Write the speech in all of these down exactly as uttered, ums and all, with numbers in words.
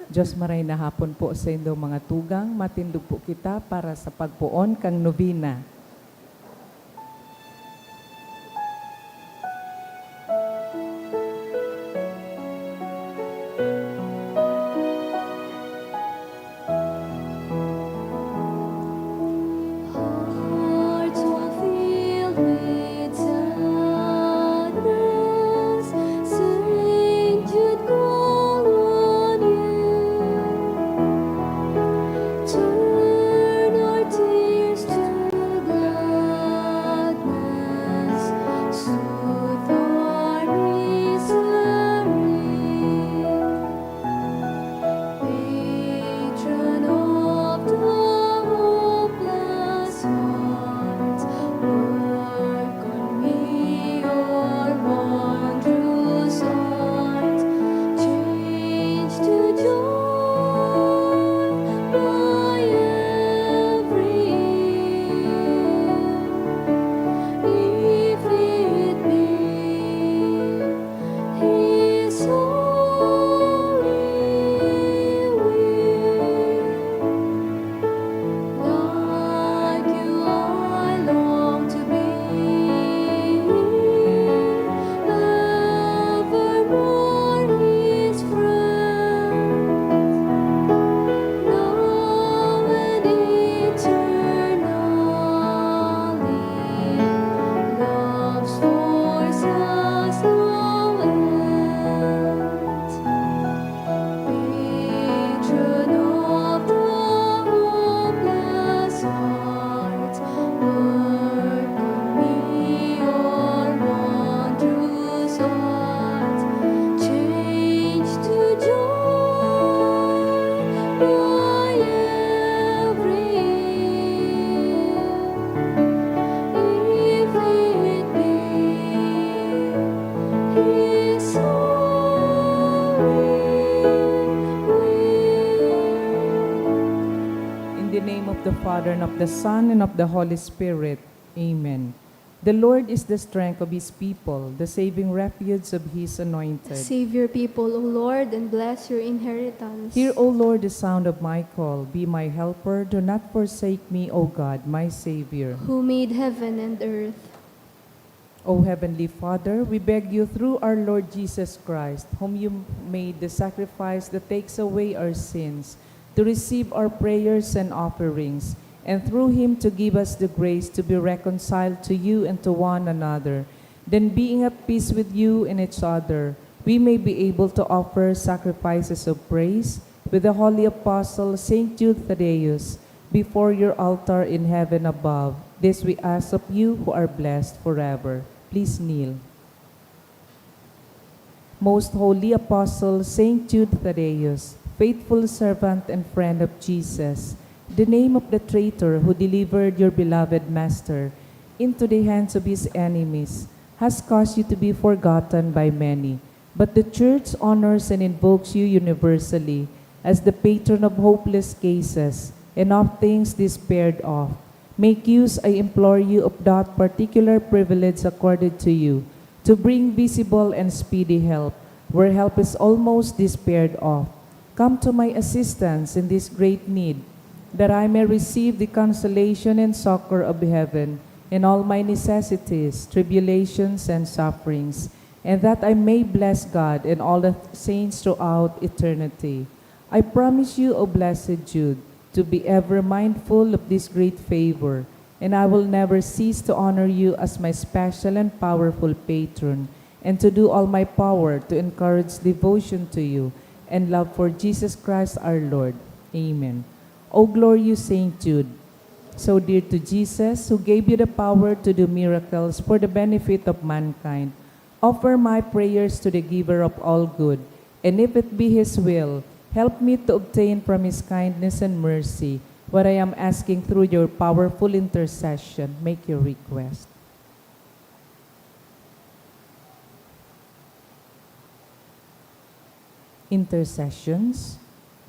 Diyos, maray na hapon po sa indo mga tugang. Matindog po kita para sa pagpoon kan nobena. Hearts were filled with sadness, Saint Jude called on you. Turn our tears to gladness, soothe our misery. Patron of the hopeless heart, work on me your wondrous art. Change to joy my every ill, if it be His holy will. Like you, I long to be evermore His friend, now and eternally. Love's force has no end. Patron of the hopeless heart, work on me your wondrous art. Change to joy my every ill, if it be His holy will. In the name of the Father, and of the Son, and of the Holy Spirit. Amen. The Lord is the strength of His people, the saving refuge of His anointed. Save your people, O Lord, and bless your inheritance. Hear, O Lord, the sound of my call. Be my helper. Do not forsake me, O God, my Savior. Who made heaven and earth. O Heavenly Father, we beg you through our Lord Jesus Christ, whom you made the sacrifice that takes away our sins, to receive our prayers and offerings, and through him to give us the grace to be reconciled to you and to one another. Then, being at peace with you and each other, we may be able to offer sacrifices of praise with the holy apostle Saint Jude Thaddeus before your altar in heaven above. This we ask of you who are blessed forever. Please kneel. Most Holy Apostle Saint Jude Thaddeus, faithful servant and friend of Jesus, the name of the traitor who delivered your beloved Master into the hands of his enemies, has caused you to be forgotten by many. But the Church honors and invokes you universally as the patron of hopeless cases and of things despaired of. Make use, I implore you, of that particular privilege accorded to you, to bring visible and speedy help where help is almost despaired of. Come to my assistance in this great need, that I may receive the consolation and succor of heaven in all my necessities, tribulations, and sufferings, and that I may bless God and all the saints throughout eternity. I promise you, O blessed Jude, to be ever mindful of this great favor, and I will never cease to honor you as my special and powerful patron, and to do all my power to encourage devotion to you and love for Jesus Christ our Lord. Amen. O glorious Saint Jude, so dear to Jesus, who gave you the power to do miracles for the benefit of mankind, offer my prayers to the Giver of all good, and if it be His will, help me to obtain from His kindness and mercy what I am asking through your powerful intercession. Make your request. Intercessions.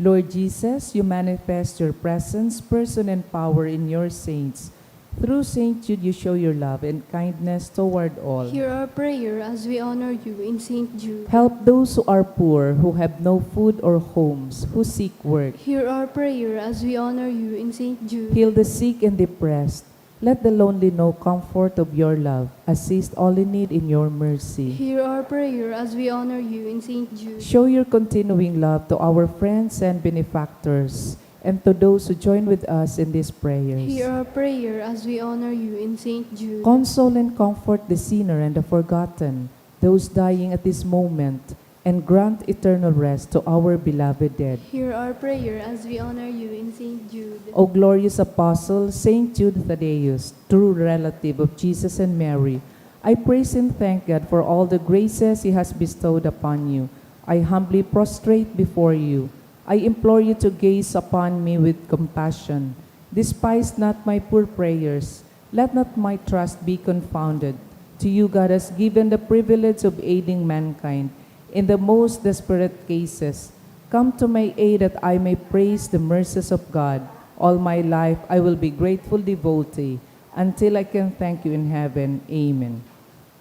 Lord Jesus, you manifest your presence, person, and power in your saints. Through Saint Jude, you show your love and kindness toward all. Hear our prayer as we honor you in Saint Jude. Help those who are poor, who have no food or homes, who seek work. Hear our prayer as we honor you in Saint Jude. Heal the sick and depressed. Let the lonely know comfort of your love. Assist all in need in your mercy. Hear our prayer as we honor you in Saint Jude. Show your continuing love to our friends and benefactors, and to those who join with us in these prayers. Hear our prayer as we honor you in Saint Jude. Console and comfort the sinner and the forgotten, those dying at this moment, and grant eternal rest to our beloved dead. Hear our prayer as we honor you in Saint Jude. O glorious Apostle, Saint Jude Thaddeus, true relative of Jesus and Mary, I praise and thank God for all the graces He has bestowed upon you. I humbly prostrate before you. I implore you to gaze upon me with compassion. Despise not my poor prayers. Let not my trust be confounded. To you God has given the privilege of aiding mankind in the most desperate cases. Come to my aid that I may praise the mercies of God. All my life I will be grateful devotee until I can thank you in heaven. Amen.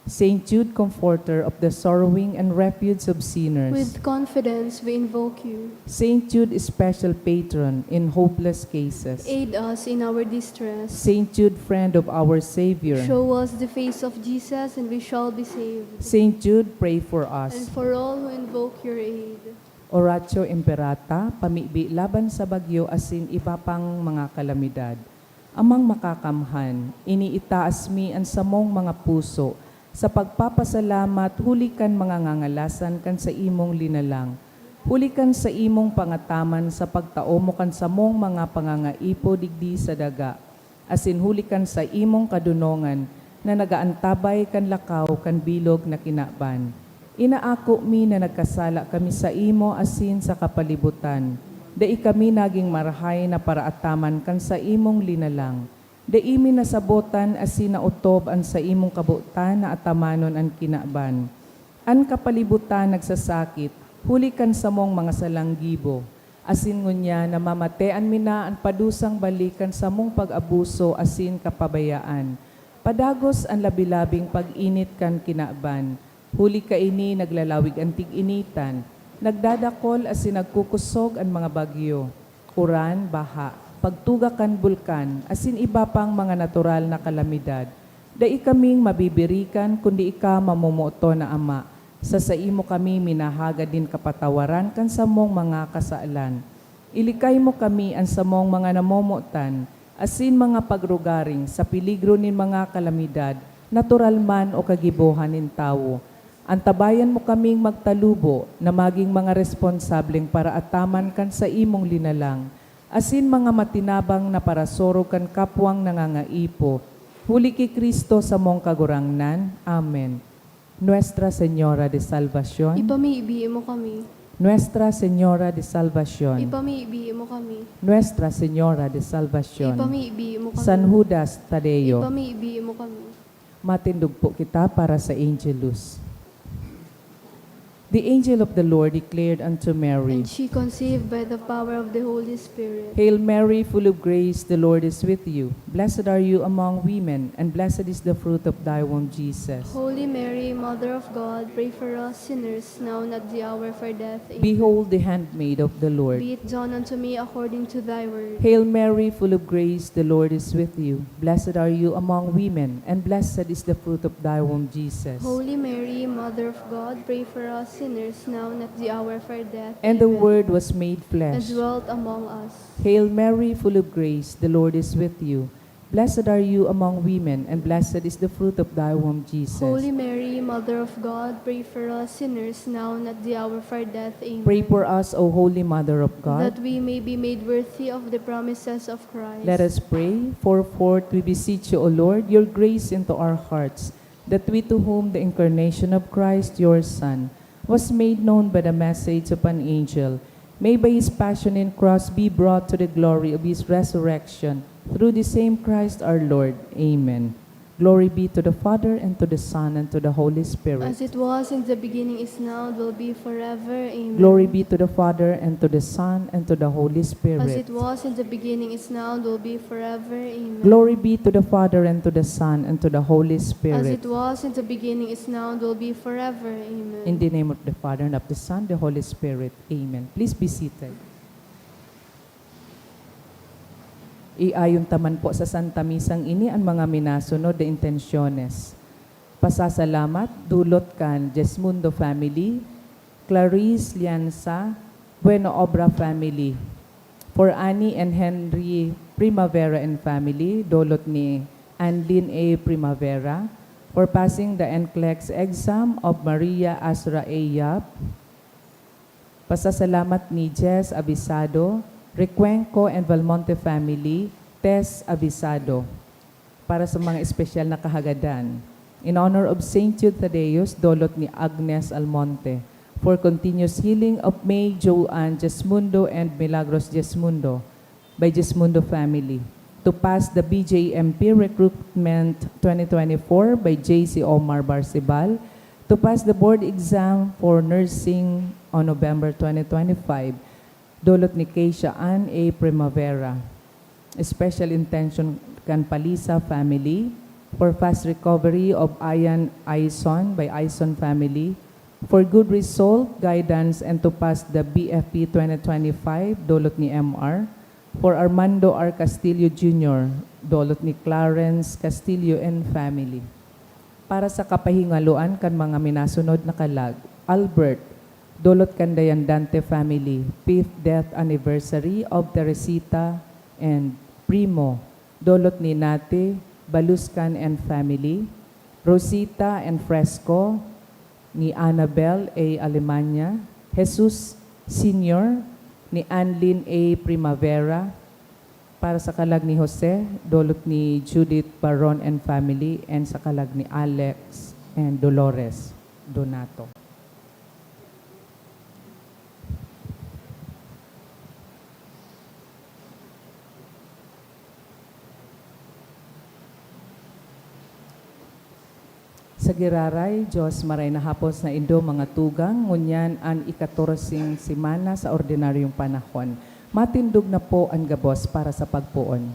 Saint Jude, comforter of the sorrowing and refuge of sinners. With confidence we invoke you. Saint Jude, special patron in hopeless cases. Aid us in our distress. Saint Jude, friend of our Savior. Show us the face of Jesus and we shall be saved. Saint Jude, pray for And us. For all who invoke your aid. Oratio Imperata, pamibi laban sa bagyo asin iba pang mga kalamidad. Amang Makakamhan, iniitaas mi an samong mga puso sa pagpapasalamat huli kan mga ngangalasan kan saimong linalang, huli kan saimong pangataman sa pagtao mo kan samong mga pangangaipo digdi sa daga, asin huli kan saimong kadonongan na nagaantabay kan lakaw kan bilog na kinaban. Inaako mi na nagkasala kami saimo asin sa kapalibutan. Dai kami nagin marahay na paraataman kan saimong linalang. Dai mi nasabotan asin naotob an saimong kabotan na atamanon an kinaban. An kapalibutan nagsasakit huli kan samong mga salang gibo, asin ngunyan namamatean mi na an padusang balik kan samong pag-abuso asin kapabayaan. Padagos an labi-labing pag-init kan kinaban. Huli kaini, naglalawig an tig-initan, nagdadakol asin nagkukosog an mga bagyo, uran, baha, pagtuga kan bulkan, asin iba pang mga natural na kalamidad. Dai kaming mabibirikan kundi ika, mamomoton na Ama. Sa saimo kami minahagad nin kapatawaran kan samong mga kasalan. Ilikay mo kami, an samong mga namomotan, asin mga pagrugaring sa peligro nin mga kalamidad, natural man o kagibohan nin tawo. Antabayan mo kaming magtalubo na magin mga responsableng paraataman kan saimong linalang, asin mga matinabang na parasurog kan kapwang nangangaipo. Huli ki Cristo samong Kagurangnan. Amen. Nuestra Señora de Salvacion. Ipamibi mo kami. Nuestra Señora de Salvacion. Ipamibi mo kami. Nuestra Señora de Salvacion. Ipamibi mo kami. San Judas Tadeo. Ipamibi mo kami. Matindog po kita para sa Angelus. The angel of the Lord declared unto Mary, And she conceived by the power of the Holy Spirit. Hail Mary, full of grace, the Lord is with you. Blessed are you among women, and blessed is the fruit of thy womb, Jesus. Holy Mary, Mother of God, pray for us sinners, now and at the hour of our death. Amen. Behold the handmaid of the Lord. Be it done unto me according to thy word. Hail Mary, full of grace, the Lord is with you. Blessed are you among women, and blessed is the fruit of thy womb, Jesus. Holy Mary, Mother of God, pray for us sinners, now and at the hour of our death. And the Amen. Word was made And flesh. Dwelt among us. Hail Mary, full of grace, the Lord is with you. Blessed are you among women, and blessed is the fruit of thy womb, Jesus. Holy Mary, Mother of God, pray for us sinners, now and at the hour of our death. Amen. Pray for us, O Holy Mother of God. That we may be made worthy of the promises of Christ. Let us pray. For forth we beseech you, O Lord, your grace into our hearts, that we, to whom the incarnation of Christ, your Son, was made known by the message of an angel, may by his passion and cross be brought to the glory of his resurrection, through the same Christ our Lord. Amen. Glory be to the Father, and to the Son, and to the Holy Spirit. As it was in the beginning, is now, and will be forever. Amen. Glory be to the Father, and to the Son, and to the Holy Spirit. As it was in the beginning, is now, and will be forever. Amen. Glory be to the Father, and to the Son, and to the Holy Spirit. As it was in the beginning, is now, and will be forever. Amen. In the name of the Father, and of the Son, the Holy Spirit. Amen. Please be seated. Iayon ta man po sa Santa Misang ini an mga minasunod na intensyones. Pasasalamat dulot kan Jesmundo family, Clarice Lianza, Bueno Obra family, for Annie and Henry Primavera and family, dulot ni Anlin A. Primavera, for passing the NCLEX exam of Maria Asra A. Yap, Pasasalamat ni Jess Avisado, Recuenco and Valmonte family, Tess Avisado, para sa mga espesyal na kahagadan. In honor of Saint Jude Thaddeus, dulot ni Agnes Almonte, for continuous healing of May Joanne Jesmundo and Milagros Jesmundo, by Jesmundo family, to pass the B J M P recruitment twenty twenty-four by J C Omar Barcibal, to pass the board exam for nursing on November twenty twenty-five, dulot ni Keisha Ann A. Primavera. Special intention kan Palisa family for fast recovery of Ayan Aison by Aison family, for good result, guidance, and to pass the B F P twenty twenty-five, dulot ni M R, for Armando R. Castillo Junior, dulot ni Clarence Castillo and family. Para sa kapahingaloan kan mga minasunod na kalag, Albert, dulot kan Dayandante family, fifth death anniversary of Teresita and Primo, dulot ni Nate, Baluscan and family, Rosita and Fresco, ni Annabel A. Alemania, Jesus Senior, ni Anlin A. Primavera, para sa kalag ni Jose, dulot ni Judith Baron and family, and sa kalag ni Alex and Dolores Donato. Sa giraray, Diyos, maray na hapon sa indo mga tugang, ngunyan an ikatorseng semana sa ordinaryong panahon. Matindog na po an gabos para sa pagpoon.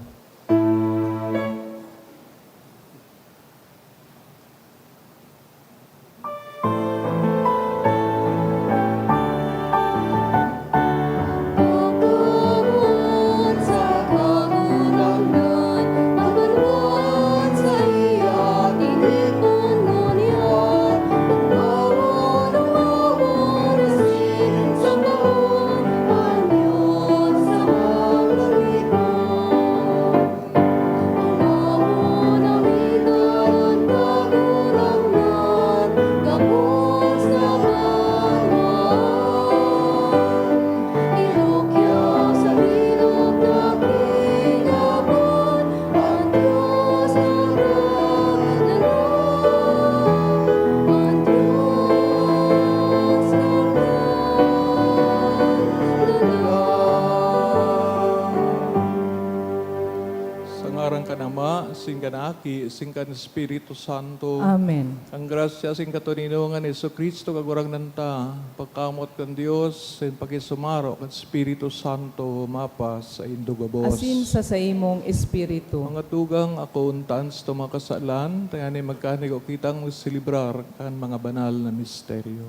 Sa ngaran kan Ama, asin kan Aki, asin kan Espiritu Santo. Amen. Ang grasya asin katoninongan ni Jesu-Cristo, Kagurangnan ta, pagkamoot kan Dios, asin pakisumaro kan Espiritu Santo, mapasaindo gabos. Asin sa saimong espiritu. Mga tugang, ako untaan sa mga kasalan, tanganing magkanigo kitang magselebrar kan mga banal na misteryo.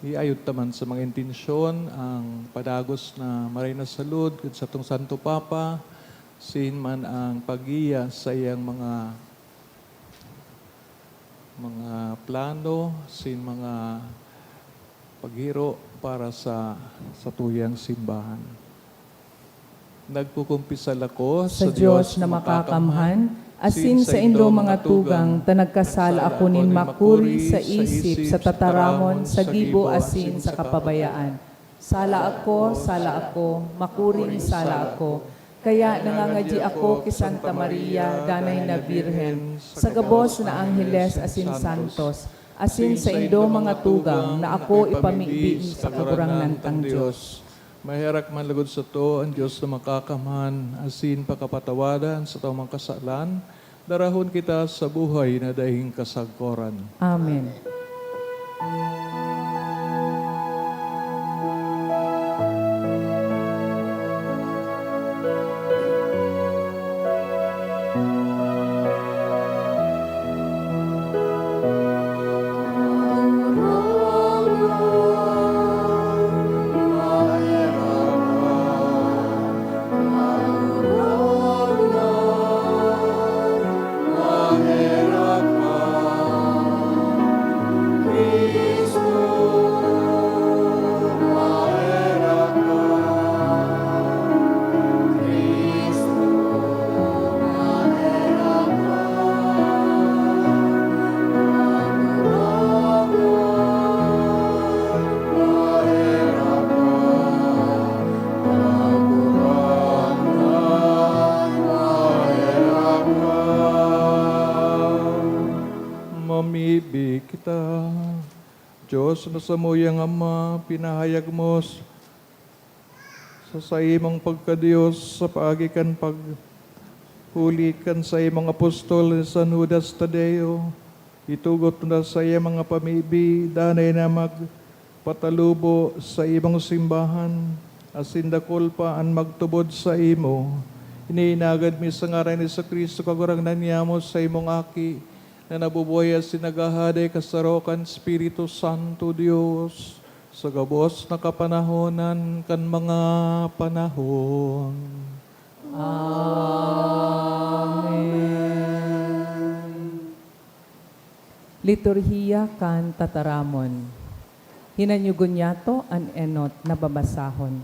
Iayod ta man sa mga intensyon ang padagos na maray na salud kan satong Santo Papa, asin man ang pag-iya sa iyang mga, mga plano, asin mga paghiro para sa satuyang simbahan. Nagkukumpisal ako sa Dios na makakamhan, asin sa indo mga tugang, ta nagkasala ako nin makuri sa isip, sa tataramon, sa gibo, asin sa kapabayaan. Sala ako, sala ako, makuring sala ako. Kaya nangangadyi ako ki Santa Maria, Danay na Birhen, sa gabos na angheles asin santos, asin sa indo mga tugang na ako ipamibi sa Kagurangnan tang Dios. Maherak man logod sato an Dios na makakamhan, asin pakapatawadan sa satong mga kasalan, Darahon kita sa buhay na daing kasagkoran. Amen. Mamibi kita. Dios na samuyang Ama, pinahayag mo s-, sa saimong pagka-Dios sa paagi kan pag-, huli kan saimong apostol ni San Judas Tadeo, itugot na sa iya mga pamibi, danay na magpatalubo sa imong simbahan, asin dakul pa an magtubod saimo. Ini inagad mi sa ngaran ni Jesu-Cristo, Kagurangnan niamo, sa imong Aki, na nabubuhay asin naghahade kasaro kan Espiritu Santo, Dios, sa gabos na kapanahonan kan mga panahon. Amen. Liturhiya kan Tataramon. Hinanyugon niyato an enot na babasahon.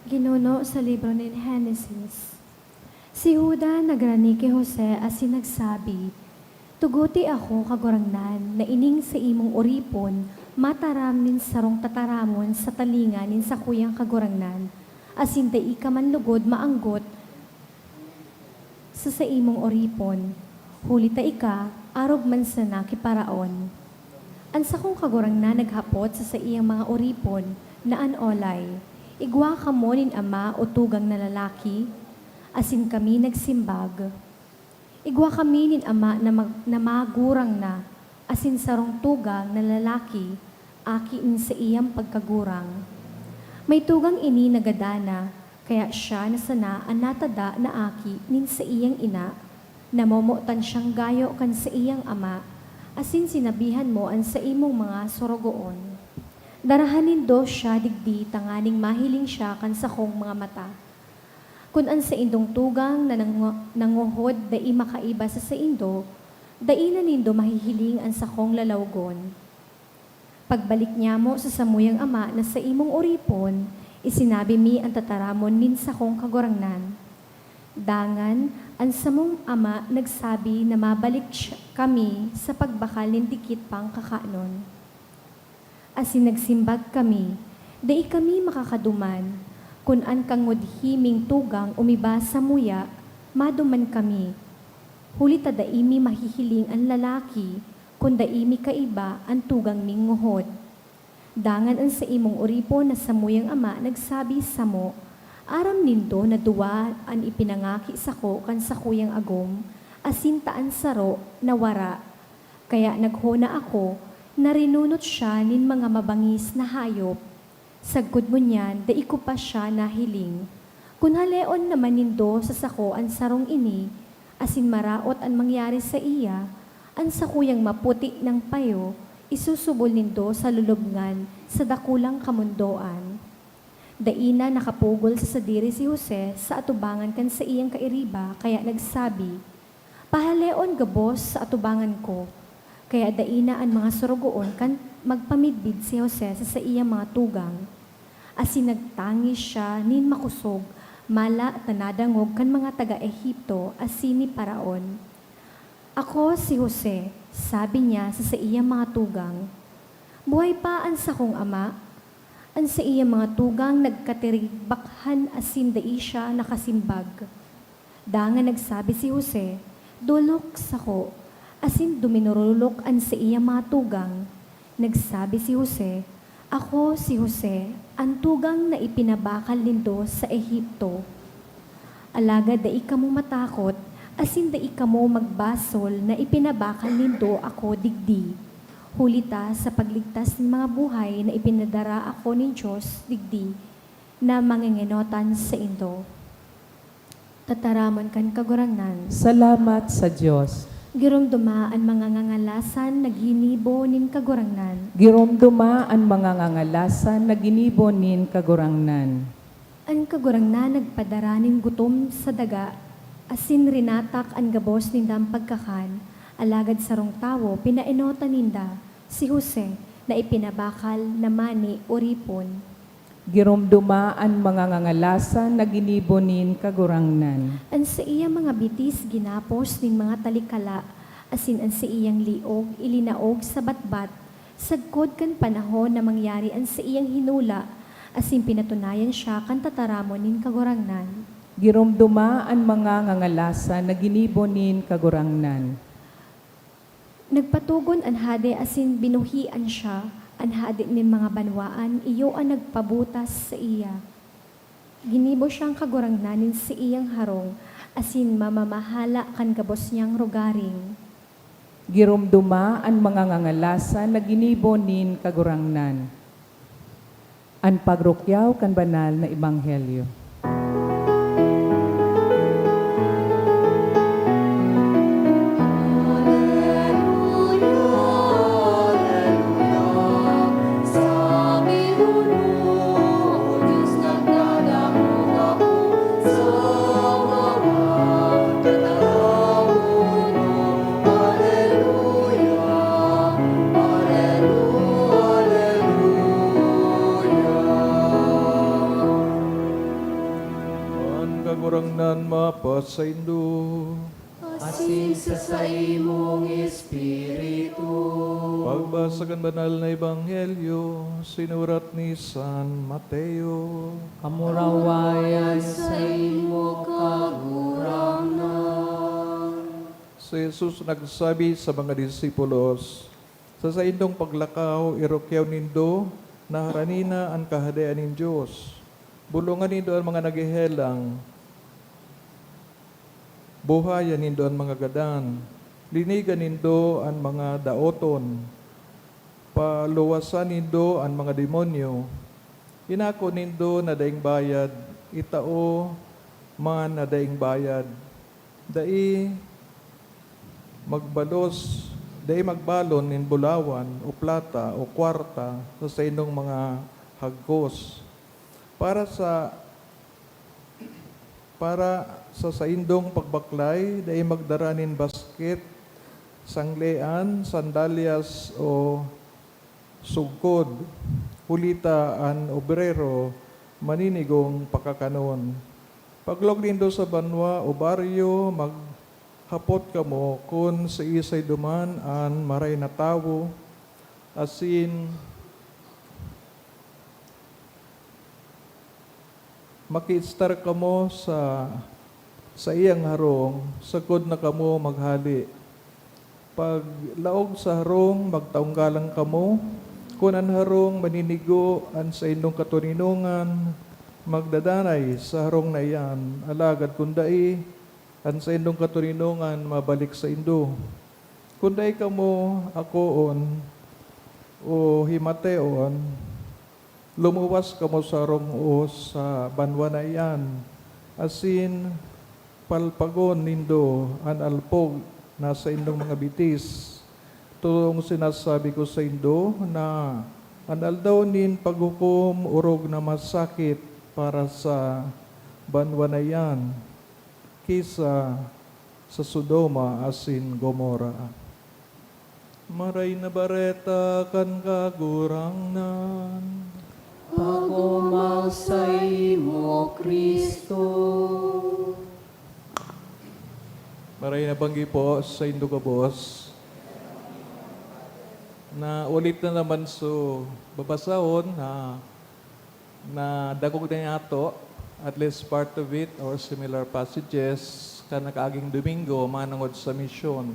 Ginuno sa libro nin Henesis. Si Juda nagrani ki Jose asin nagsabi, "Tuguti ako, Kagurangnan, na ining saimong oripon mataram nin sarong tataramon sa talinga nin sakuyang kagurangnan, asin dai ka man lugod maanggot sa saimong oripon, huli ta ika arog man sana ki Faraon." An sakong kagurangnan naghapot sa saiyang mga oripon na an olay, "Igwa kamo nin ama o tugang na lalaki?" Asin kami nagsimbag, "Igwa kami nin ama na mag-, na magurang na, asin sarong tugang na lalaki, aki nin saiyang pagkagurang. May tugang ini na gadan na, kaya siya na sana an natada na aki nin saiyang ina. Namomotan siyang gayo kan saiyang ama, asin sinabihan mo an saimong mga sorogoon, 'Darahan nindo siya digdi tanganing mahiling siya kan sakong mga mata.' Kun an saindong tugang na nango-, nangohod dai makaiba sa saindo, dai na nindo mahihiling an sakong lalawgon." Pagbalik niyamo sa samuyang ama na saimong oripon, isinabi mi an tataramon nin sakong kagurangnan. Dangan, an samong ama nagsabi na mabalik siya, kami sa pagbakal nin dikit pang kakanon. Asin nagsimbag kami, "Dai kami makakaduman. Kun an kangudhi ming tugang umiba samuya, maduman kami. Huli ta dai mi mahihiling an lalaki, kun dai mi kaiba an tugang ming ngohod." Dangan an saimong oripon na samuyang ama nagsabi samo, "Aram nindo na duwa an ipinangaki sako kan sakuyang agom, asin ta an saro nawara. Kaya naghona ako na rinunot siya nin mga mabangis na hayop. Sagkod ngunyan, dai ko pa siya nahiling. Kun haleon naman nindo sa sako an sarong ini, asin maraot an mangyari saiya, an sakuyang maputi nang payo isusubol nindo sa lulubngan sa dakulang kamondoan." Dai na nakapugol sa sadiri si Jose sa atubangan kan saiyang kairiba, kaya nagsabi, "Pahaleon gabos sa atubangan ko." Kaya dai na an mga sorogoon kan magpamidbid si Jose sa saiyang mga tugang. Asin nagtangis siya nin makosog, mala ta nadangog kan mga taga Egipto asin ni Faraon. "Ako si Jose," sabi niya sa saiyang mga tugang. "Buhay pa an sakong ama?" An saiyang mga tugang nagkatirigbakhan asin dai siya nakasimbag. Dangan nagsabi si Jose, "Dolok sako," asin duminurulok an saiyang mga tugang. Nagsabi si Jose, "Ako si Jose, an tugang na ipinabakal nindo sa Egipto." Alagad dai kamo matakot, asin dai kamo magbasol na ipinabakal nindo ako digdi. Huli ta sa pagligtas nin mga buhay na ipinadara ako nin Dios digdi na mangingenotan saindo. Tataramon kan Kagurangnan. Salamat sa Dios. Giromdoma an mga ngangalasan na ginibo nin Kagurangnan. Giromdoma an mga ngangalasan na ginibo nin Kagurangnan. An Kagurangnan nagpadara nin gutom sa daga, asin rinatak an gabos nindang pagkakan, alagad sarong tawo pinaenotan ninda, si Jose, na ipinabakal na mani oripon. Giromdoma an mga ngangalasan na ginibo nin Kagurangnan. An saiyang mga bitis ginapos nin mga talikala, asin an saiyang liog ilinaog sa batbat, sagkod kan panahon na mangyari an saiyang hinula, asin pinatunayan siya kan tataramon nin Kagurangnan. Giromdoma an mga ngangalasan na ginibo nin Kagurangnan. Nagpatogon an hade asin binuhian siya, an hade nin mga banwaan iyo an nagpabutas saiya. Ginibo siyang kagurangnan nin saiyang harong asin mamamahala kan gabos niyang rogaring. Giromdoma an mga ngangalasan na ginibo nin Kagurangnan. An pagrukyaw kan banal na ebanghelyo. An Kagurangnan mapasaindo. Asin sa saimong espiritu. Pagbasa kan Banal na Ebanghelyo sinurat ni San Mateo. Kamurawayan saimo, Kagurangnan. Si Jesus nagsabi sa mga disipulos, "Sa saindong paglakaw, irukyaw nindo na harani na an Kahadean nin Dios. Bulongan nindo an mga naghehelang, buhayan nindo an mga gadan, linigan nindo an mga daoton, paluwasan nindo an mga demonyo, inako nindo na daing bayad, itao man na daing bayad." Dai magbalos, dai magbalon nin bulawan o plata o kwarta sa saindong mga hagkos. Para sa, para sa saindong pagbaklay, dai magdara nin basket, sanglean, sandalyas o sugkod, huli ta an obrero maninigong pakakanon. Pag-log nindo sa banwa o baryo, maghapot kamo kun siisay duman an maray na tawo, asin makiistar kamo sa saiyang harong sagkod na kamo maghale. Paglaog sa harong, magtaong galang kamo. Kun an harong maninigo an saindong katoninongan, magdadanay sa harong na iyan, alagad kun dai, an saindong katoninongan mabalik saindo. Kun dai kamo akoon o himateon, lumuwas kamo sa harong o sa banwa na iyan, asin palpagon nindo an alpog na saindong mga bitis. Totoong sinasabi ko saindo na an aldaw nin paghukom orog na mas sakit para sa banwa na iyan ki sa sa Sodoma asin Gomorra. Maray na Bareta kan Kagurangnan. Pagomaw saimo, Cristo. Maray na banggi po saindo gabos. Na ulit na naman so babasahon na na dagog na yato, at least part of it, or similar passages, kan nakaaging Domingo manongod sa misyon.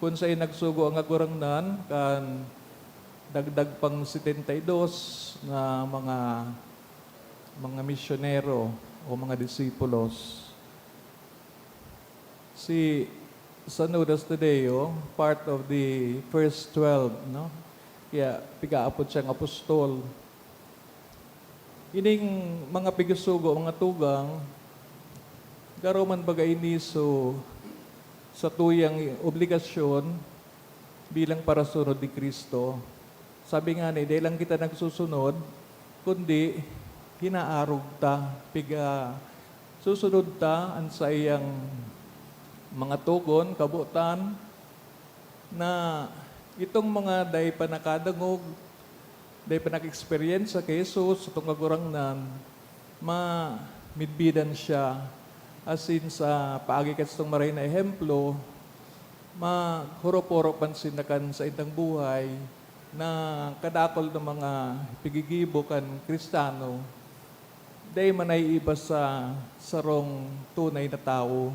Kun saen nagsugo ang Kagurangnan, kan dagdag pang setenta y dos na mga, mga misyonero o mga disipulos. Si San Judas Tadeo, part of the first twelve, no? Kaya pigaapod siyang apostol. Ining mga pigsusugo, mga tugang, garo man baga ini so satuyang obligasyon bilang parasunod ni Cristo. Sabi nga ni, dai lang kita nagsusunod, kundi hinaarog ta, piga susunod ta an saiyang mga togon, kabotan, na itong mga dai pa nakadangog, dai pa naka-eksperyensya ki Jesus, itong Kagurangnan, mamidbidan siya. Asin sa paagi kan satong maray na ehemplo, maghurop-hurop man sinda kan saindang buhay na kadakul na mga pigigibo kan Kristiyano, dai man naiiba sa sarong tunay na tawo.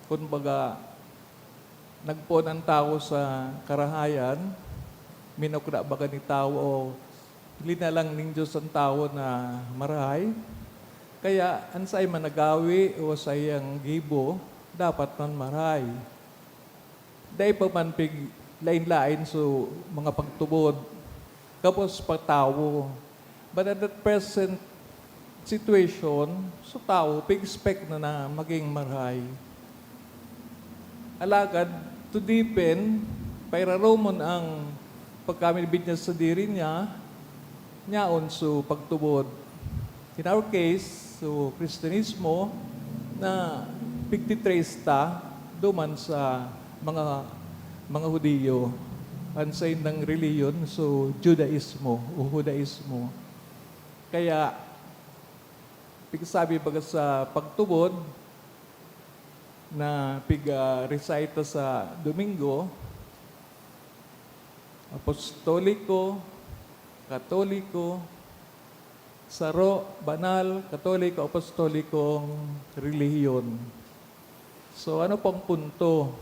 Kumbaga, nagpoon an tawo sa karahayan, minukda baga ni tawo o linalang nin Dios an tawo na marahay. Kaya an saiyang managawi o saiyang gibo, dapat man marahay. Dai pa man pig-, lain-lain so mga pagtubod, gabos pa tawo. But at that present situation, so tawo, pig-expect na, na maging marahay. Alagad, to deepen, pairaromon ang pagkamidbid niya sa diri niya, nyaon so pagtubod. In our case, so Kristiyanismo na pigtitrace ta duman sa mga, mga Hudiyo, an saindang relihiyon, so Judaismo o Judaismo. Kaya, pigsabi baga sa pagtubod na piga-recite ta sa Domingo, Apostoliko, Katoliko, saro, banal, Katoliko, Apostolikong relihiyon. So, ano pong punto?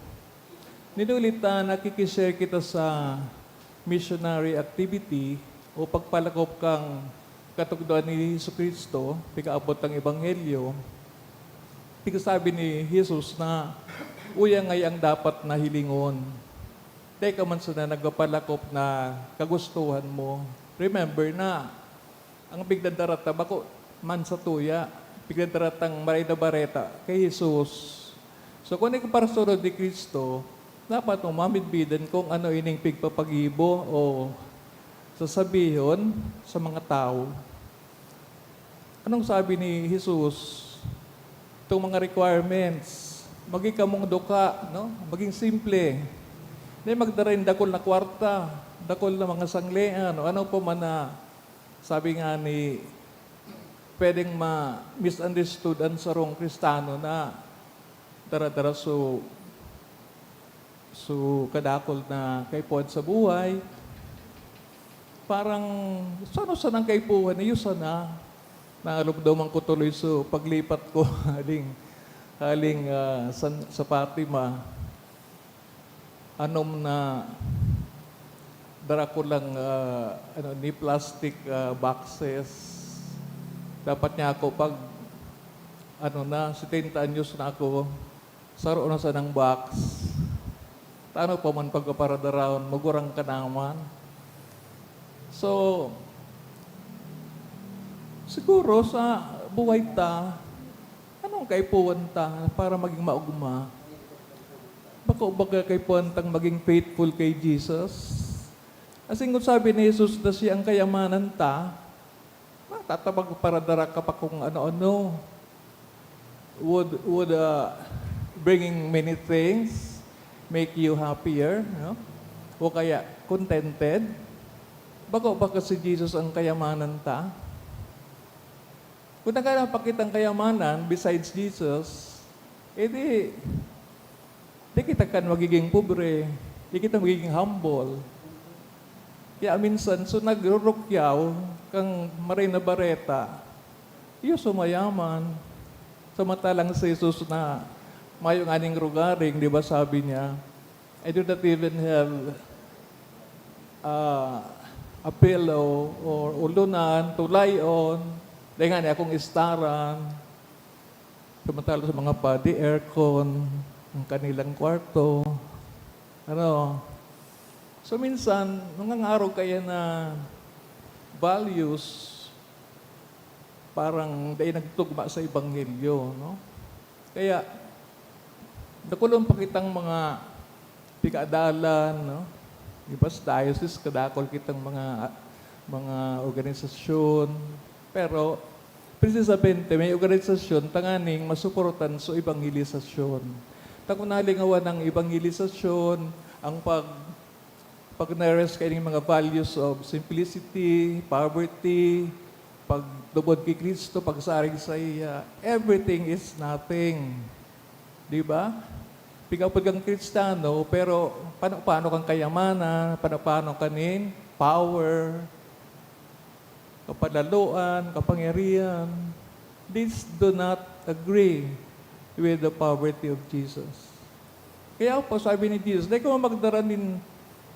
Nin huli ta nakikishare kita sa missionary activity o pagpalakop kan katukdoan ni Jesu-Cristo, pag-aabot kan Ebanghelyo, pigsabi ni Jesus na, "Uya ngaya an dapat na hilingon. Dai ka man sana nagpapalakop na kagustuhan mo. Remember na, an pigdadara ta bako man satuya, pigdadara tang Maray na Bareta ki Jesus." So, kun ika parasunod ni Cristo, dapat mo mamidbidan kun ano ining pigpapagibo o sasabihon sa mga tawo. Anong sabi ni Jesus? Itong mga requirements, maging kamong duka, no? Maging simple. Dai magdara nin dakul na kwarta, dakul na mga sanglean, o ano pa man na, sabi nga ni, pwedeng ma-misunderstood an sarong Kristiyano na dara-dara so, so kadakul na kaipuhan sa buhay. Parang, so ano sanang kaipuhan? Iyo sana. Naalumduman ko tuloy so paglipat ko haling, haling, ah, sa, sa Fatima. Anom na dara ko lang, ah, ano, ni plastic, ah, boxes. Dapat niya ako pag, ano na, setenta anyos na ako, saro na sanang box. Tano pa man pagpaparadarawon, magurang ka naman. So, siguro sa buhay ta, anong kaipuhan ta para maging maogma? Bako baga kaipuhan tang maging faithful kay Jesus? Asin kun sabi ni Jesus na siya an kayamanan ta, matatabang paradara ka pa kung ano-ano. Would, would, uh, bringing many things make you happier, no? O kaya contented? Bako ba si Jesus an kayamanan ta? Kun naghahanap pa kitang kayamanan besides Jesus, edi, di kita kan magiging pobre, di kita magiging humble. Kaya minsan, so nagrurukyaw kan Maray na Bareta, iyo so mayaman. Samantalang si Jesus na mayo nganing rogaring, di ba sabi niya, "I do not even have, ah, a pillow or ulunan to lie on. Dai ngani akong istaran." Samantala sa mga padi, aircon. ang kanilang kwarto. Ano? So, minsan, nangangarog kaya na values, parang dai nagtugma sa ebanghelyo, no? Kaya, nakulong pa kitang mga pigadalan, no? Iba sa diocese, kadakol kitang mga, mga organisasyon. Pero, precisamente, may organisasyon tanganing masuportan sa evangelisasyon. Ta kun nalingawan ang evangelisasyon, ang pag, pag-nourish kaining mga values of simplicity, poverty, pagtubod ki Cristo, pagsarig saiya, everything is nothing. Di ba? Pigapod kang Kristiyano, pero pano-pano kang kayamanan, pano-pano kanin power, kapadaloan, kapangyarihan. These do not agree with the poverty of Jesus. Kaya po, sabi ni Jesus, "Dai kamo magdara nin,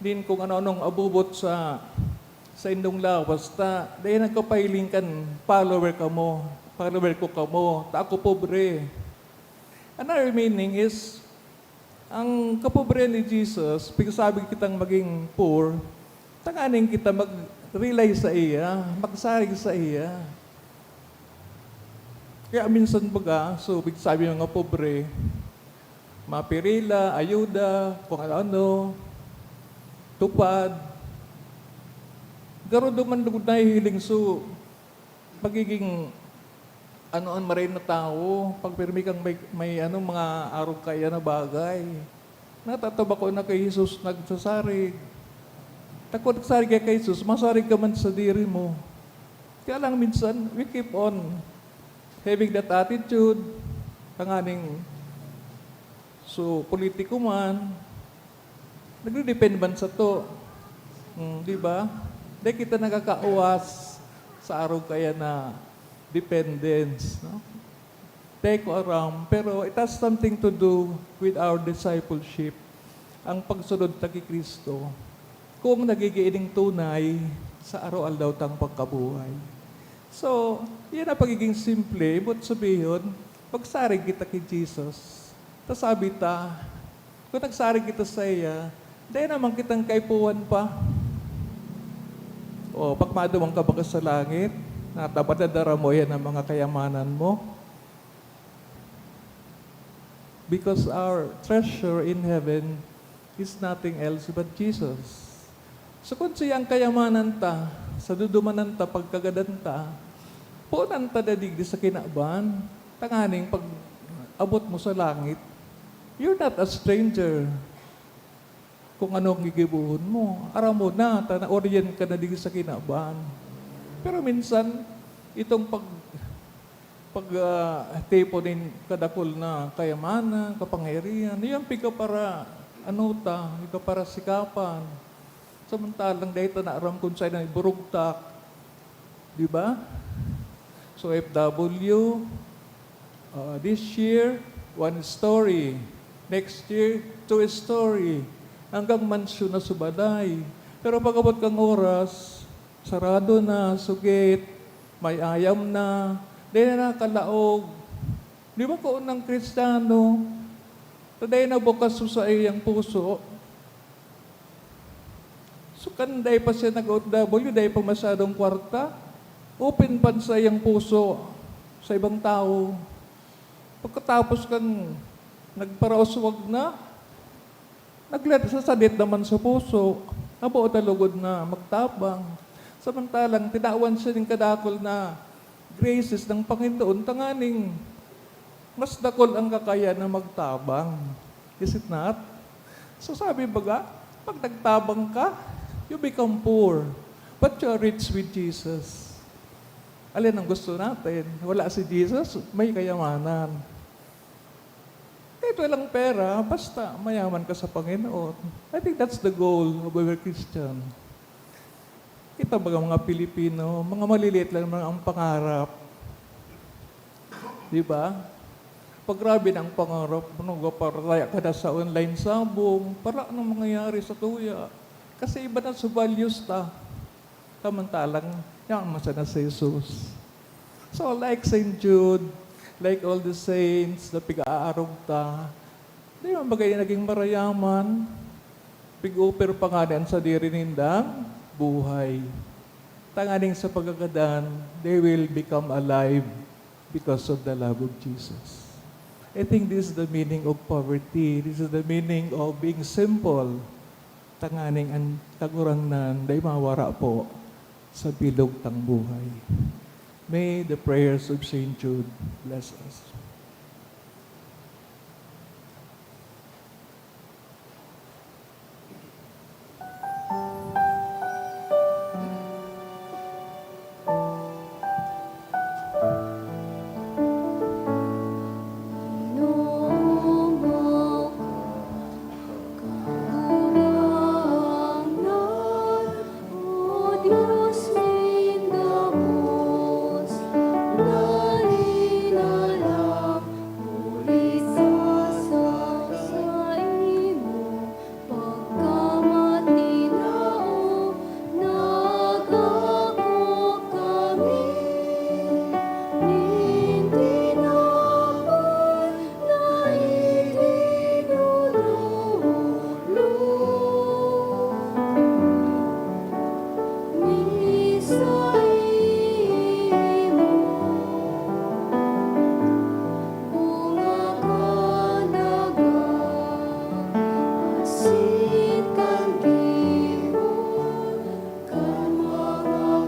nin kung ano-anong abubot sa, sa indong lawas, ta dai nagkapahiling kan follower kamo, follower ko kamo, ta ako pobre." Another meaning is, ang kapobre ni Jesus, pigsasabi kitang maging poor, tanganing kita mag-rely sa iya, magsarig sa iya. Kaya minsan baga, so, pigsasabi mga pobre, mapirila, ayuda, kung ano-ano, tupad. Garo duman lugod nahihiling, so, magiging ano an maray na tawo, pag pirmi kang may, may ano, mga arog kaiyan na bagay. Natatabako na ki Jesus nagsasarig. Ta kun nagsarig ka ki Jesus, masarig ka man sadiri mo. Kaya lang minsan, we keep on having that attitude, tanganing, so, politiko man, nagde-depend man sato. Hmm, di ba? Dai kita nakakauwas sa arog kaiyan na dependence, no? Dai ko aram, pero it has something to do with our discipleship, ang pagsunod ta ki Cristo, kung nagigin ining tunay sa araw-aldaw tang pagkabuhay. So, yan ang pagiging simple, ibot sabihon, magsarig kita ki Jesus. Ta sabi ta, kun nagsarig kita saiya, dai naman kitang kaipuhan pa. O, pag maduman ka baga sa langit, natabad na dara mo yan ang mga kayamanan mo. Because our treasure in heaven is nothing else but Jesus. So, kun siya ang kayamanan ta, sa dudumanan ta, pagkagadan ta, punan ta na digdi sa kinaban, tanganing pag abot mo sa langit, you're not a stranger. Kung ano ang gigibohon mo, aram mo na, ta na-orient ka na digdi sa kinaban. Pero minsan, itong pag, pag, ah, tipon nin kadakul na kayamanan, kapangyarihan, iyan pigkapara-, ano ta, pigkaparasikapan. Samantalang dai ta na aram kun saen an iburugtak. Di ba? So, O F W, ah, this year, one story. Next year, two story. Hanggang mansyon na sa balay. Pero pag-abot kang oras, sarado na, sugit, may ayam na, dai na nakalaog. Di ba, kun ang Kristiyano, ta dai na bukas sa saiyang puso? So, kan dai pa siya nag-O F W, dai pa masyadong kwarta, open pa an saiyang puso sa ibang tawo. Pagkatapos kan nagparauswag na, nagla-, sasadit naman sa puso, habo na lugod na magtabang. Samantalang tinawan siya nin kadakul na graces ng Panginoon, tanganing mas dakul ang kakayan na magtabang. Is it not? So, sabi baga, pag nagtabang ka, you become poor, but you are rich with Jesus. Alin ang gusto natin? Wala si Jesus, may kayamanan. Kahit walang pera, basta mayaman ka sa Panginoon. I think that's the goal of every Christian. Kita baga mga Pilipino, mga maliliit lang naman ang pangarap. Di ba? Pag grabe na ang pangarap mo, nagpaparataya ka na sa online sabong, para anong mangyayari sa tuya? Kasi iba na sa values ta. Samantalang, yaman sana si Jesus. So, like Saint Jude, like all the saints na pig-aarog ta, Dai man ba kaini naging marayaman? Pig-offer pa ngani an sadiri nindang buhay. Tanganing sa pagkagadan, they will become alive because of the love of Jesus. I think this is the meaning of poverty. This is the meaning of being simple. Tanganing an Kagurangnan dai mawara po sa bilog tang buhay. May the prayers of Saint Jude bless us. Pagkamatinaw, nagako kami nin tinapay na itinudulog mi saimo. Bunga kan daga asin kan gibo, kan mga kamot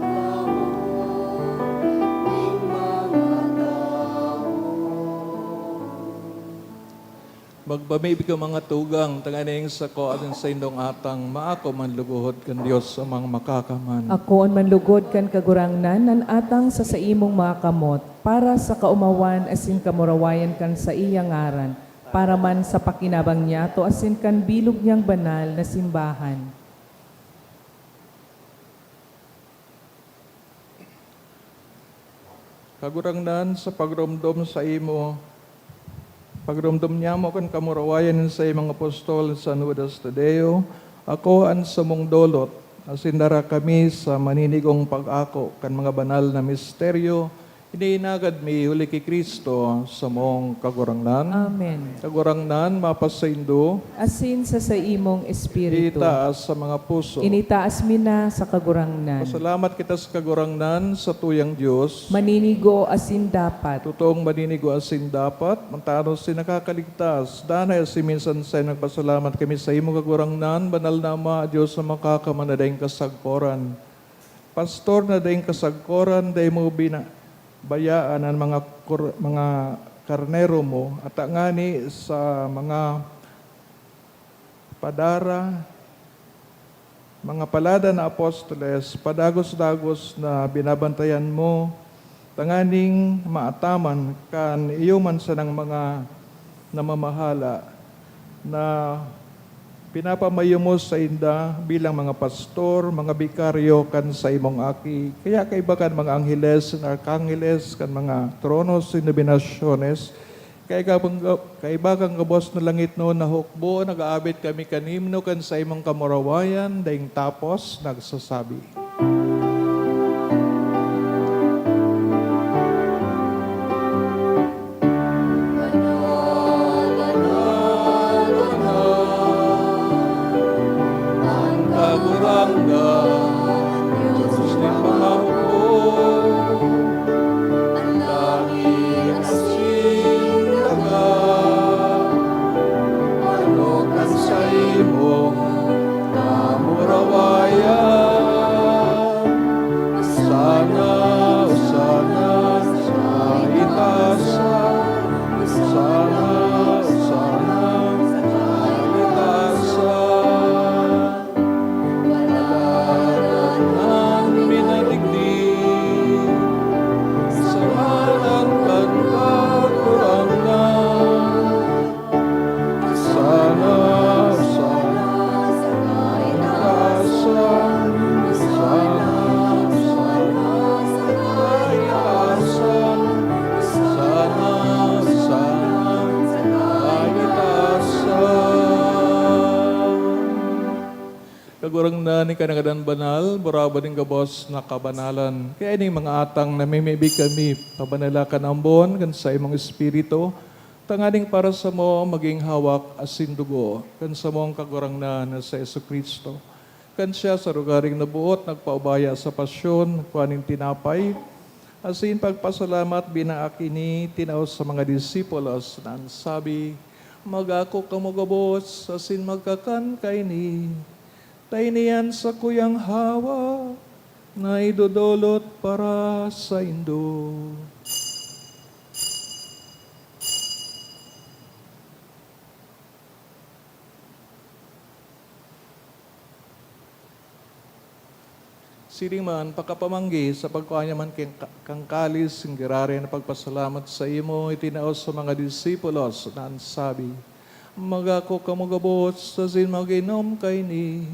nin mga tawo. Magpamibi kamo, mga tugang, tanganing sako asin saindong atang maako man luguhod kan Dios Amang Makakaman. Akoon man lugod kan Kagurangnan an atang sa saimong mga kamot, para sa kaomawan asin kamurawayan kan saiyang ngaran, para man sa pakinabang niyato asin kan bilog niyang banal na simbahan. Kagurangnan, sa pagromdom saimo, pagromdom niamo kan kamurawayan nin saimong apostol, San Judas Tadeo, ako an samong dolot, asin dara kami sa maninigong pag-ako kan mga banal na misteryo, iniinagad mi huli ki Cristo, samong Kagurangnan. Amen. Kagurangnan, mapasaindo. Asin sa saimong espiritu. Itaas sa mga puso. Initaas mi na sa Kagurangnan. Pasalamat kita sa Kagurangnan, sa tuyang Dios. Maninigo asin dapat. Totoong maninigo asin dapat, matanos asin nakakaligtas. Danay asin minsan sain nagpasalamat kami saimo, Kagurangnan, banal na Ama, Dios na makakaman na daing kasagkoran. Pastor na daing kasagkoran, dai mo bina-, bayaan an mga kur-, mga karnero mo, ata ngani sa mga padara, mga palada na apostoles, padagos-dagos na binabantayan mo, tanganing maataman kan iyo man sanang mga namamahala na pinapamayo mo sainda bilang mga pastor, mga bikaryo kan saimong Aki. Kaya kaiba kan mga angheles, kan arkangeles, kan mga tronos, denominasyones, kaiba kan, kaiba kan gabos na langitnon na hukbo, nag-aabit kami kan himno kan saimong kamurawayan, daing tapos nagsasabi. Banal, banal, banal, an Kagurangnan, Dios nin mga hukbo. An langit asin daga, manok kan saimong kamurawayan. Hosana, Hosana sa itaasan, Hosana, Hosana sa itaasan. Palad an minadigdi sa ngaran kan Kagurangnan. Hosana, Hosana sa kaitaasan, Hosana, Hosana sa kaitaasan, Hosana, Hosana sa kaitaasan. Kagurangnan, ika nangadan banal, burabaw nin gabos na kabanalan. Kaya ining mga atang namimibi kami, pabanala kan ambon kan saimong Espiritu, Tanganing para samo magin hawak asin dugo kan samong Kagurangnan na si Jesu-Cristo. Kan siya sa rogaring naboot nagpaubaya sa pasyon, nagkua nin tinapay, asin pagpasalamat, binaak ini, tinao sa mga disipulos na an sabi, "Mag-ako kamo gabos asin magkakan kaini. Ta ini an sakuyang hawak na idodolot para saindo." Siring man, pakapamanggi sa pagkua niya man kin-, kan kalis, nin giraray na pagpasalamat saimo, itinao sa mga disipulos na an sabi, "Mag-ako kamo gabos asin mag-inom kaini.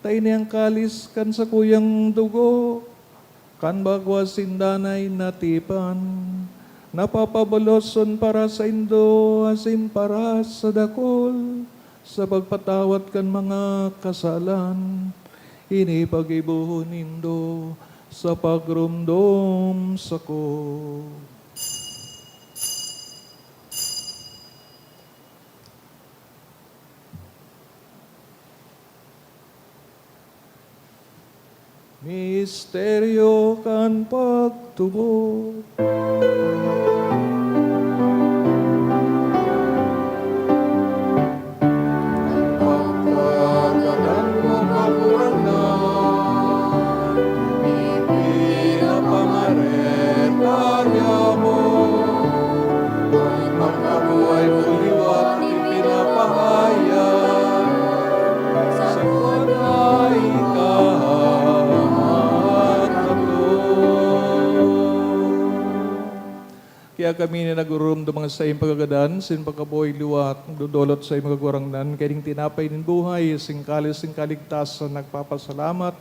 Ta ini an kalis kan sakuyang dugo, kan bagwa sindanay na tipan, na papabaloson para saindo asin para sa dakul, sa pagpatawad kan mga kasalan. Ini paggibohon nindo sa pagromdom sako." Misteryo kan pagtubod. Pagkagadan mo, Kagurangnan, ipinapamareta niya mo. An pagkabuhay mo liwat ipinapahayag, sa kuwan na ika nagkatoo. Kaya kami na nagurumdom mga saing pagkagadan, sin pagkabuhay liwat, nagdodolot sa imong Kagurangnan, kaya ning tinapay nin buhay, sing kalis nin kaligtasan, nagpapasalamat,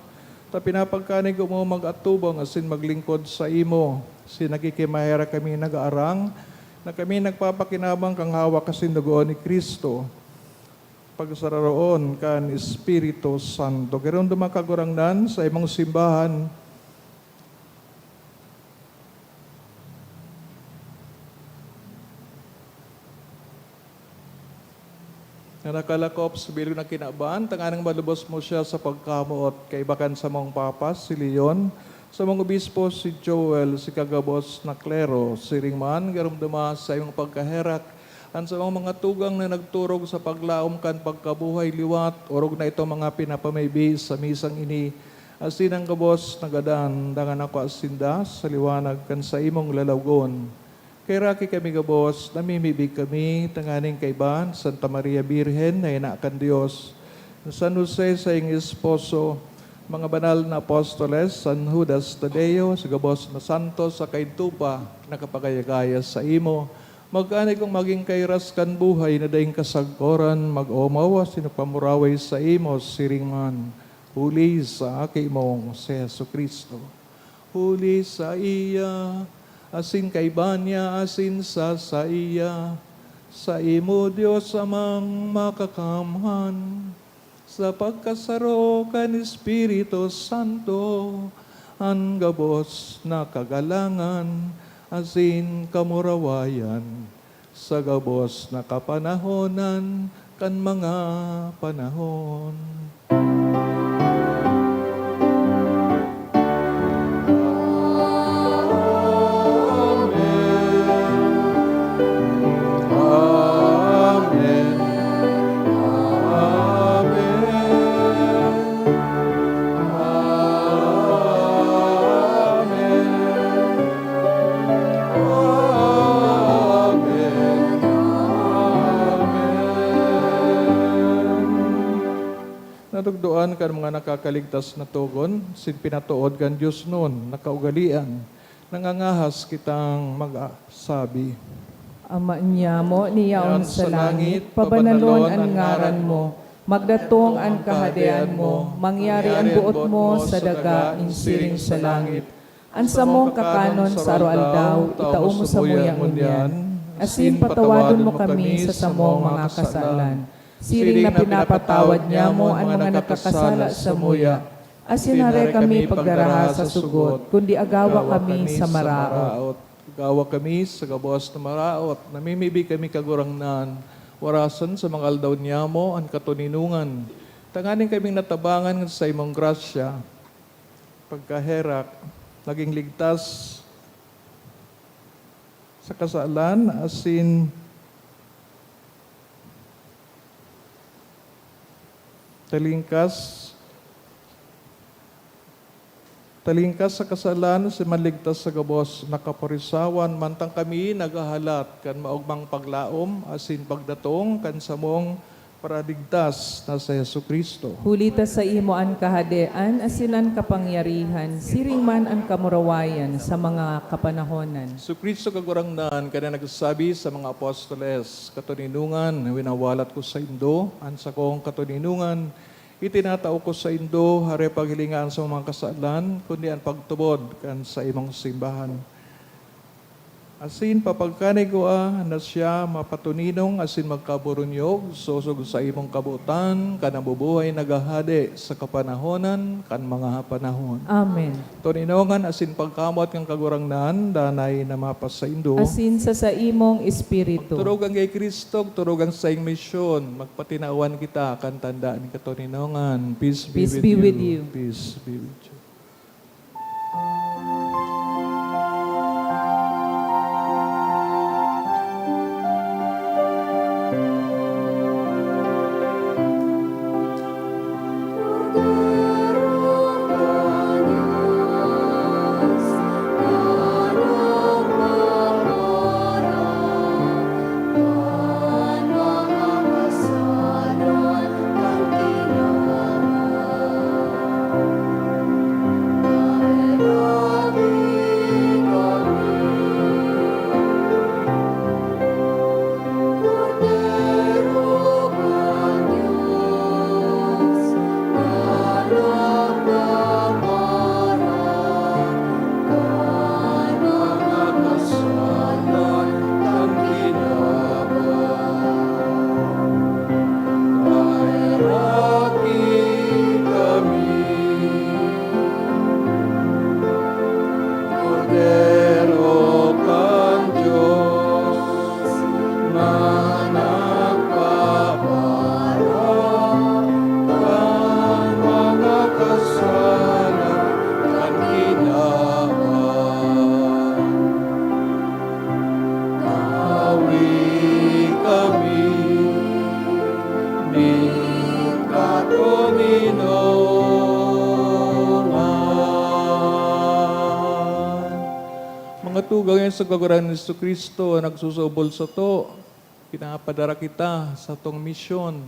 ta pinapagkanig mo mag-atubang asin maglingkod sa imo. Sin nakikimaherak kami nag-aarang, na kami nagpapakinabang kan hawak asin dugo ni Cristo, pagsararoon kan Espiritu Santo. Giromdoma, Kagurangnan, sa imong simbahan, na nakalakop sa bilog na kinaban, tanganing malubos mo siya sa pagkamoot, kaiba kan samong Papa, si Leon, samong Obispo, si Joel, si kagabos na klero. Siring man, giromdoma sa imong pagkaherak an samong mga tugang na nagturog sa paglaom kan pagkabuhay liwat, orog na itong mga pinapamibi sa misang ini, asin an gabos na gadan, dangan nakua sinda sa liwanag kan saimong lalawgon. Kaheraki kami gabos, namimibi kami tanganing kaiba ni Santa Maria Birhen na ina kan Dios, ni San Jose, saiyang esposo, mga banal na apostoles, San Judas Tadeo, sa gabos na santos, saka idto pa nakapagaya-gaya saimo, magkaani kong magin kairas kan buhay na daing kasagkoran, mag-omaw asin magpamuraway saimo siring man, huli sa Aki mong si Jesu-Cristo. Huli saiya, asin kaiba niya, asin sa saiya, saimo, Dios Amang Makakamhan, sa pagkasaro kan Espiritu Santo, an gabos na kagalangan asin kamurawayan, sa gabos na kapanahonan kan mga panahon. Amen. Amen. Amen. Amen. Amen. Natugdoan kan mga nakakaligtas na togon, sin pinatood kan diosnon na kaugalean, nangangahas kitang magsabi. Ama niamo na yaon sa langit, pabanalon an ngaran mo, magdatong an kahadean mo, mangyari an boot mo sa daga nin siring sa langit. An samong kakanon sa aroaldaw, itao mo samuya ngunyan, asin patawadon mo kami sa samong mga kasalan, siring na pinapatawad niamo an mga nakakasala samuya. Asin hare kami pagdaraha sa sugot, kundi agawa kami sa maraot. Gawa kami sa gabos na maraot, namimibi kami, Kagurangnan, warasan sa mga aldaw niyamo an katoninongan, tanganing kaming natabangan sa imong grasya, pagkaherak, naging ligtas sa kasalan, asin talingkas, talingkas sa kasalan, asin maligtas sa gabos na kaporisawan, mantang kami naghahalat kan maogmang paglaom asin pagdatong kan samong Paraligtas na si Jesu-Cristo. Huli ta saimo an Kahadean asin an kapangyarihan, siring man an kamurawayan sa mga kapanahonan. Jesu-Cristo, Kagurangnan, ka na nagsabi sa mga apostoles, "Katoninongan, winawalat ko saindo an sakong katoninongan, itinatao ko saindo, hare paghilingaan sa mga kasalan, kundi an pagtubod kan saimong simbahan." Asin papagkanigua na siya mapatoninong asin magkaburunyog, sosog sa imong kabotan, ka nabubuhay naghahade sa kapanahonan kan mga panahon. Amen. Toninongan asin pagkamoot kan Kagurangnan, danay na mapasaindo. Asin sa saimong espiritu. Turugan kay Cristo, turugan sa saing misyon, magpatinawan kita kan tanda ni katoninongan. Peace be Peace with be you. with you. Peace be with you. Kordero kan Dios na nagpapara kan mga kasalan kan kinaban. Tawi kami nin katoninongan. Mga tugang, sa Kagurangnan ni Jesu-Cristo, nagsusubol sato, pinapadara kita sa satong misyon.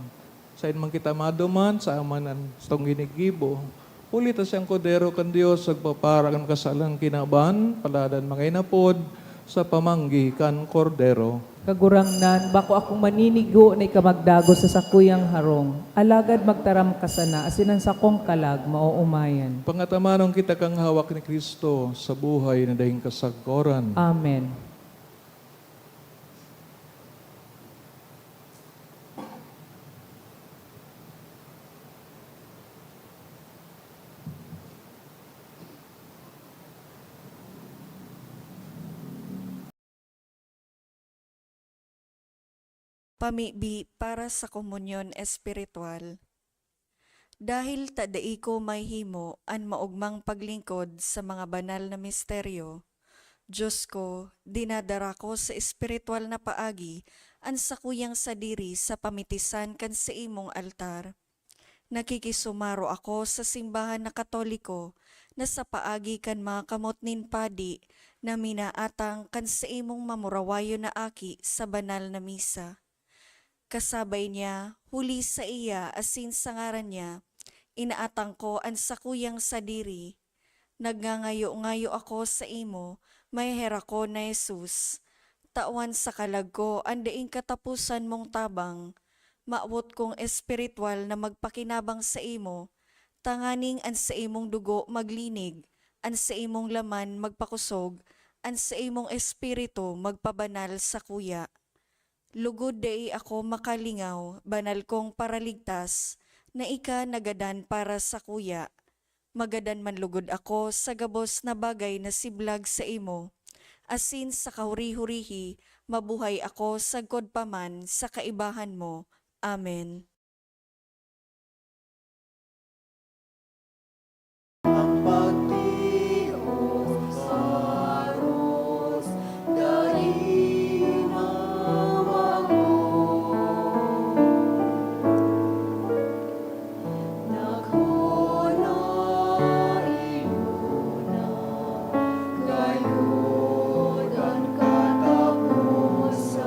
Saen man kita maduman, sa man an satong ginigibo. Huli ta siya an Kordero kan Dios, nagpapara kan kasalan kinaban, palad an mga inapod sa pamanggi kan Kordero. Kagurangnan, bako akong maninigo na ika magdagos sa sakuyang harong, alagad magtaram ka sana, asin an sakong kalag maoomayan. Pangatamanon kita kan hawak ni Cristo sa buhay na daing kasagkoran. Amen. Pamibi para sa komunyon espiritual. Dahil ta dai ko mahimo an maogmang paglingkod sa mga banal na misteryo, Dios ko, dinadara ko sa espiritual na paagi an sakuyang sadiri sa pamitisan kan saimong altar. Nakikisumaro ako sa simbahan na Katoliko na sa paagi kan mga kamot nin padi na minaatang kan saimong mamurawayon na aki sa banal na misa. Kasabay niya, huli saiya asin sa ngaran niya, inaatang ko an sakuyang sadiri. Nagngangayo-ngayo ako saimo, maheherakon na Jesus. Tawan sa kalag ko an daing kataposan mong tabang. Mawot kong espiritual na magpakinabang saimo, tanganing an saimong dugo maglinig, an saimong laman magpakosog, an saimong espiritu magpabanal sakuya. Lugod dai ako makalingaw, banal kong Paraligtas, na ika nagadan para sakuya. Magadan man lugod ako sa gabos na bagay na siblag saimo, asin sa kahuri-hurihi, mabuhay ako sagkod pa man sa kaibahan mo. Amen. Ang pagtios, aros, dai na mago. Nagkona iyo na gayod an kataposan,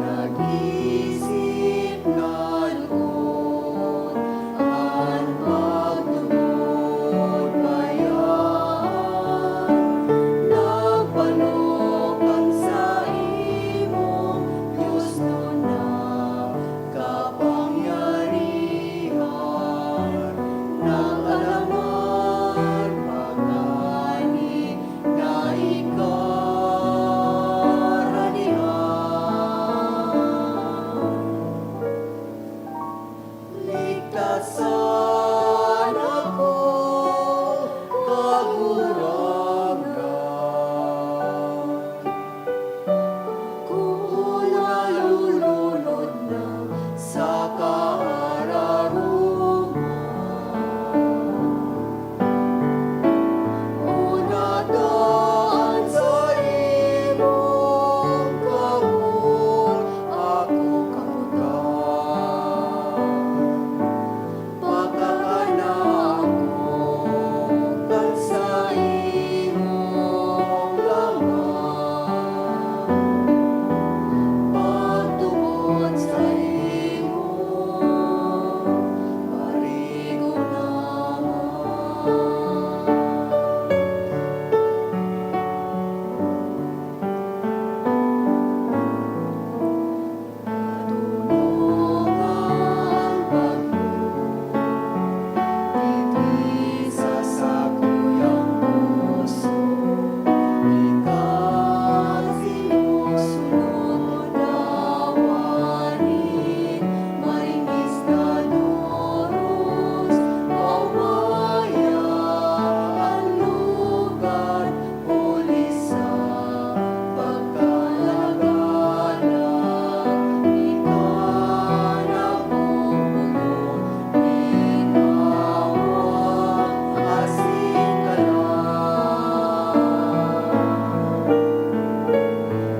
nag-isip nalgot an pagtubod bayaan, nagpalok kan saimong Dios nun na kapangyarihan, nag-alamar pakani na ika radihan. Ligtasan ako, Kagurangnan. Kun nalulunod na sa kaararoman, unadaan sa imong kamot ako kaputan. Pagkakana ko kan saimong laman, pagtubod saimo, parigon naman. Patunong an bagyo digdi sa sakuyang puso. Ika sinusunod, dawanin, maringis na doros, paumaya an lugar. Huli sa pagkalagana, ika nagpupulong, ginhawa asin kalag.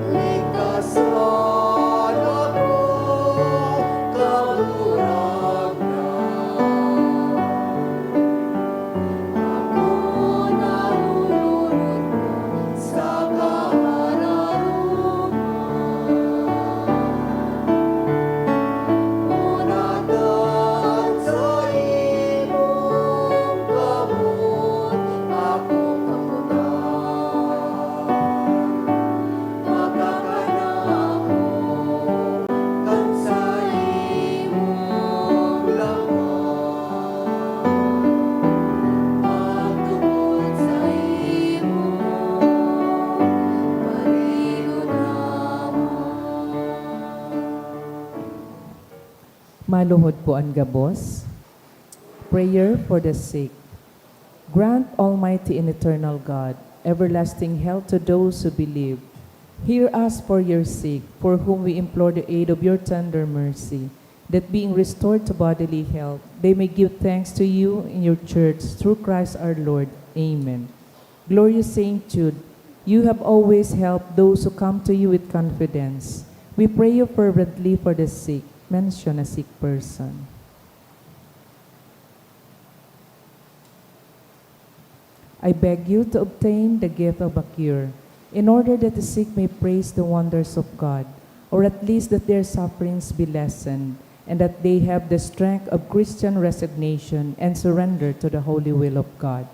Ligtasan ako, Kagurangnan. Ako nalulunod na sa kaararoman. Unadaan sa imong kamot ako kaputan. Pagkakana ko kan saimong laman, pagtubod saimo, parigon naman. Maluhod po an gabos. Prayer for the sick. Grant, Almighty and eternal God, everlasting health to those who believe. Hear us for your sick, for whom we implore the aid of your tender mercy, that being restored to bodily health, they may give thanks to you in your church, through Christ our Lord. Amen. Glorious Saint Jude, you have always helped those who come to you with confidence. We pray you fervently for the sick. Mention a sick person. I beg you to obtain the gift of a cure, in order that the sick may praise the wonders of God, or at least that their sufferings be lessened, and that they have the strength of Christian resignation and surrender to the holy will of God.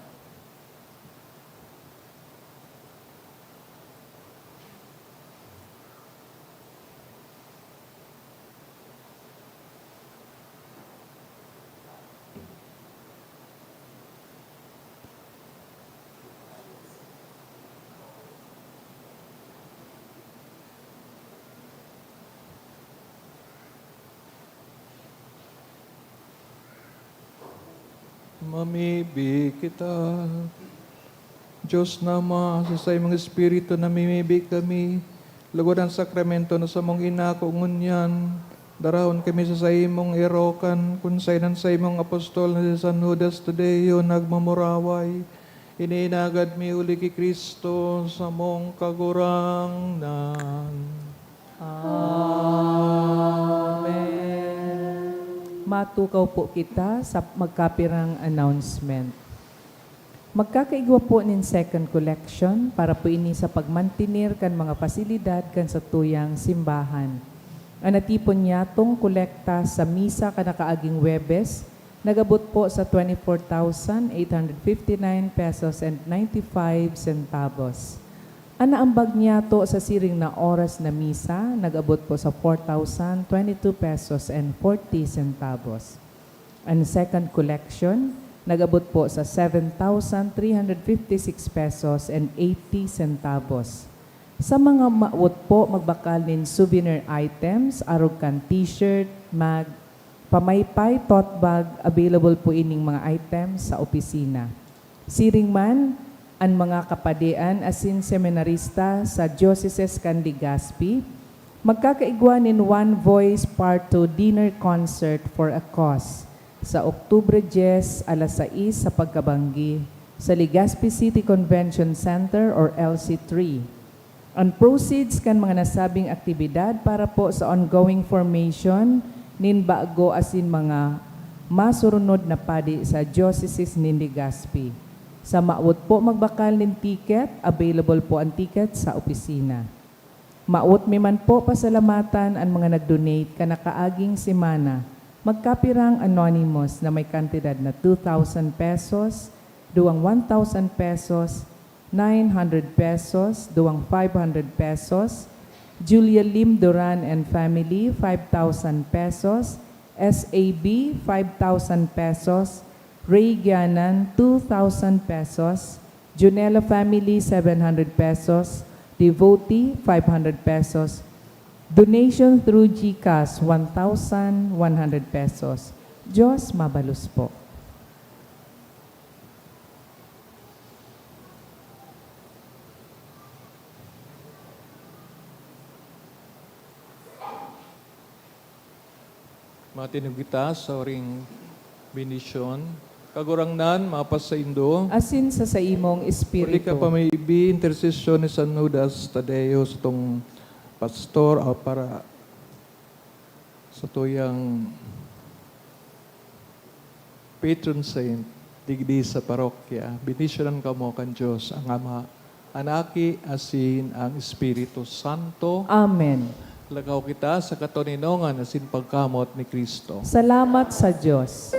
Mamibi kita. Diyos na Ama, sa saimong Espiritu namimibi kami, lugod an sakramento na samong inako ngunyan, darahon kami sa saimong erokan, kun saen an saimong apostol na si San Judas Tadeo nagmamuraway. Ini inagad mi huli ki Cristo, samong Kagurangnan. Amen. Matukaw po kita sa magkapirang announcement. Magkakaigwa po nin second collection para po ini sa pagmantener kan mga pasilidad kan satuyang simbahan. An natipon niyatong kolekta sa misa kan nakaaging Huwebes nag-abot po sa twenty-four thousand eight hundred fifty-nine pesos and ninety-five centavos. An naambag niyato sa siring na oras na misa nag-abot po sa four thousand twenty-two pesos and forty centavos. An second collection nag-abot po sa seven thousand three hundred fifty-six pesos and eighty centavos. Sa mga mawot po magbakal nin souvenir items, arog kan t-shirt, mug pamaypay, tote bag, available po ining mga items sa opisina. Siring man, an mga kapadian asin seminarista sa Diocese kan Legazpi magkakaigwa nin One Voice Part two Dinner Concert for a Cause sa Oktubre dyes, alas sais sa pagkabanggi, sa Legazpi City Convention Center or L C three. An proceeds kan mga nasabing aktibidad para po sa ongoing formation nin bago asin mga masurunod na padi sa Diocese nin Legazpi. Sa mawot po magbakal nin ticket, available po an ticket sa opisina. Mawot mi man po pasalamatan an mga nag-donate kan nakaaging semana. Magkapirang anonymous na may kantidad na two thousand pesos, duwang one thousand pesos, nine hundred pesos, duwang five hundred pesos, Julia Lim Duran and family, five thousand pesos, S A B, five thousand pesos, Ray Gianan, two thousand pesos, Junela family, seven hundred pesos, Devotee, five hundred pesos, donation through GCash, one thousand one hundred pesos. Diyos mabalos po. Matinug kita sa oring bendisyon. Kagurangnan, mapasaindo. Asin sa saimong Huli ka espiritu. Pamibi, intersesyon ni San Judas Tadeo, satong pastor, o para sa tuyang patron saint digdi sa parokya. Bendisyonan kamo kan Dios, ang Ama, an Aki, asin ang Espiritu Santo. Amen. Lakaw kita sa katoninongan asin pagkamoot ni Cristo. Salamat sa Dios.